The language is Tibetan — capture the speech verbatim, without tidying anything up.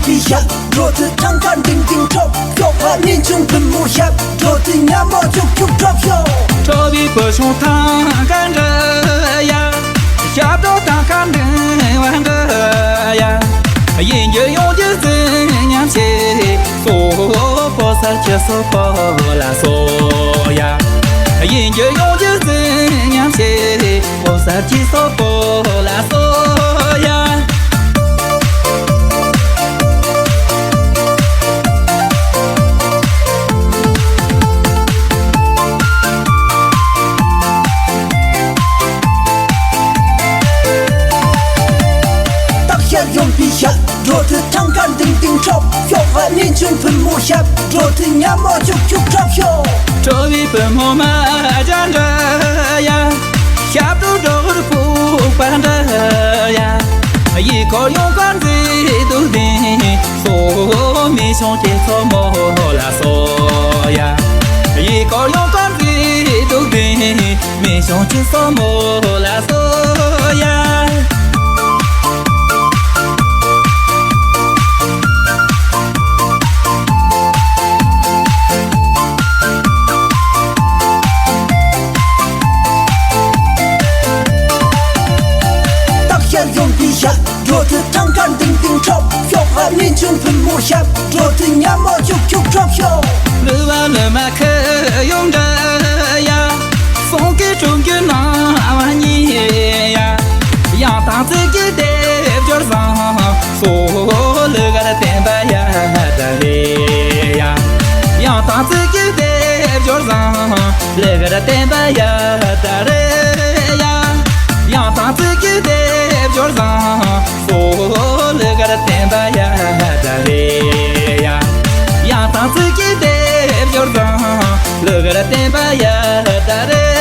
པའི་ཞབས། འགྲོ་དུས་ཐང་ཀ་འབྲིང་འབྲིང་འཕྲོག་ཤོག་ཕ་ཉིན་ཆུང་བུ་མོ་ཞབས། འགྲོ་དུས་ཉ་མོ་ཆུག་ཆུག་འཕྲོག་ཤོག་ཁྲོ་བའི་བུ་ཆུང་ཐང་ཀ་འདྲ་ཡ། ཞབས་བྲོ་ཐང་ཀ་འབྲིང་བ་འདྲ་ཡ། ཡིན་རྒྱུ་ཡོང་རྒྱུ་ཟིན་སྙམ་བྱེད། སོ་པོ་སར་གྱི་སོ་པོ་ལ་སོ་ཡ། ཡིན་རྒྱུ་ཡོང་རྒྱུ་ཟིན་སྙམ་བྱེད། ཨོ་ས་ཅི་སོ་པོ་ལ་སོ་ཡ། སྟག་ཤར་ཡོང་པའི་ཞབས། འགྲོ་དུས་ཐང་ཀ་འབྲིང་འབྲིང་འཕྲོག་ཤོག་ཕ་ཉིན་ཆུང་བུ་མོ་ཞབས། འགྲོ་དུས་ཉ་མོ་ཆུག་ཆུག་འཕྲོག་ཤོག་ཁྲོ་བའི་བུ་མོ་མ་བྱ་འདྲ་ཡ། ཞབས་བྲོ་སྒྲོག་རུ་ཕུག་པ་འདྲ་ཡ། ཡིད་འཁོར་ཡོང་གར་མཛེས་སྡུག་ལྡན། སོ་མི་ཆུང་སྐྱེ་སོ་མོ་ལ་སོ་ཡ། ཡིད་འཁོར་ཡོང་གར་མཛེས་སྡུག་ལྡན། མི་ཆུང་སྐྱེ་སོ་མོ་ལ་སོ་ཡ། སྟག་ཤར་ཡོང་པའི་ཞབས། འགྲོ་དུས་ཐང་ཀ་འབྲིང་འབྲིང་འཕྲོག་ཤོག་ཕ་ཉིན་ཆུང་བུ་མོ་ཞབས། འགྲོ་དུས་ཉ་མོ་ཆུག་ཆུག་འཕྲོག་ཤོག་ལུ་བ་ལུ་མ་ཁུ་ཡོང་འདྲ་ཡ། སོང་གི་ཀྲུང་གི་ནང་བ་ཉི་ཡ། ཡང་དང་ཚིག་གི་སྡེབ་སྦྱོར་བཟང་། སོ་ལུ་གར་བསྟན་པ་ཡ་ད་རེ་ཡ། ཡང་དང་ཚིག་གི་སྡེབ་སྦྱོར་བཟང་། ལུ་གར་བསྟན་པ་ཡ་ད་རེ་ཡ། ཡང་དང་ཚིག་གི་སྡེབ་སྦྱོར་བཟང་། སོ་ལུ་གར་བསྟན་པ་ཡ་ད་རེ་ཡ། ཡང་དང་ཚིག་གི་སྡེབ་སྦྱོར་བཟང་། ལུ་གར་བསྟན་པ་ཡ་ད་རེ་